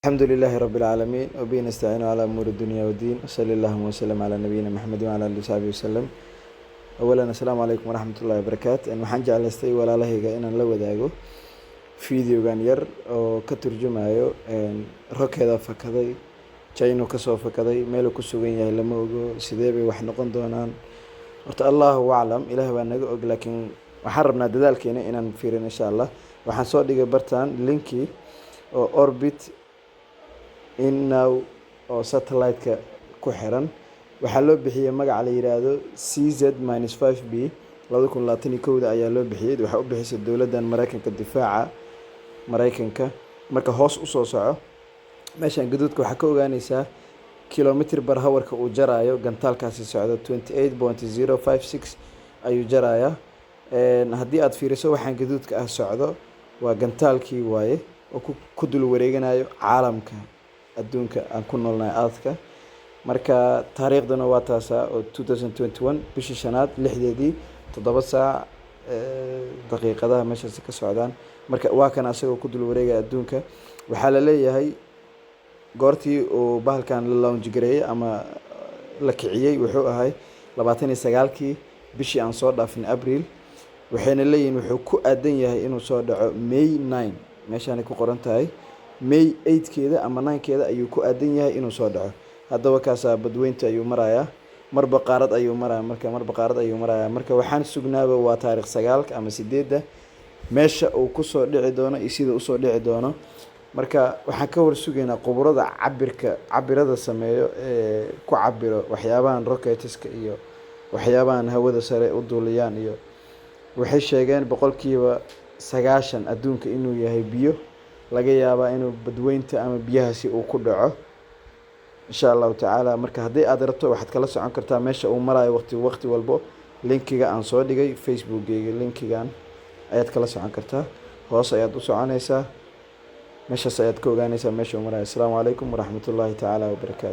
الحمد لله رب العالمين، وبه نستعين على أمور الدنيا والدين، وصلى اللهم وسلم على نبينا محمد وعلى آله وصحبه وسلم. أولا، السلام عليكم ورحمة الله وبركاته. Waxaan jeclaystay walaalahayga inaan la wadaago videogan yar oo ka turjumayo rocket fakaday, China kasoo fakaday, meeluu ku sugan yahay lama ogo. Sidee bay wax noqon doonaan? Horta Allahu aclam, Ilaah baa naga og, laakiin waxaan rabnaa dadaalkeena inaan fiirin, insha Allah. Waxaan soo dhigay bartan linki oo Orbit In Now oo satellite-ka ku xiran. Waxaa loo bixiyey magaca la yiraahdo CZ-5B. 2021-da ayaa loo bixiyey. Waxaa u bixisay dowladdan Mareykanka, difaaca Mareykanka. Marka hoos usoo soco, meeshan gaduudka waxaa ka ogaaneysaa kilometer per hourka uu jaraayo gantaalkaasi socdo, 28.056 ayuu jarayaa. Haddii aad fiiriso, waxaan gaduudka ah socdo waa gantaalkii waaye oo ku dul wareeganayo caalamka adduunka aan ku noolnahay aadka. Marka taariikhduna waa taasaa oo 2021 bishii shanaad 6deedii, 7 saac daqiiqadaha meeshaasi ka socdaan. Marka waa kan asagoo ku dul wareegaya adduunka. Waxaa la leeyahay goortii uu bahalkan la launch gareeyey ama la kiciyey wuxuu ahay 29-kii bishii aan soo dhaafin, Abriil. Waxayna leeyihiin wuxuu ku aadan yahay inuu soo dhaco May 9. Meeshaanay ku qoran tahay May 8-keeda ama 9-keeda ayuu ku aadan yahay inuu soo dhaco. Haddaba kaasaa badweynta ayuu marayaa, marba qaarad ayuu maraya. Marka marba qaarad ayuu marayaa. Marka waxaan sugnaaba waa taarikh 9-ka ama 8-da meesha uu kusoo dhici doono iyo sida usoo dhici doono. Marka waxaan ka war sugaynaa khuburada cabirka, cabirada sameeyo ee ku cabiro waxyaabahan rocketska iyo waxyaabahan hawada sare u duuliyaan. Iyo waxay sheegeen 90% adduunka inuu yahay biyo, laga yaabaa inuu badweynta ama biyahaasi uu ku dhaco, insha Allahu tacaala. Marka haddii aad rabto, waxaad kala socon kartaa meesha uu marayo waqti walbo linkiga aan soo dhigay Facebookgeyga. Linkigan ayaad kala socon kartaa, hoos ayaad u soconaysaa, meeshaas ayaad ka ogaanaysaa meesha uu marayo. Asalaamu calaykum waraxmatullaahi tacaala wabarakaatu.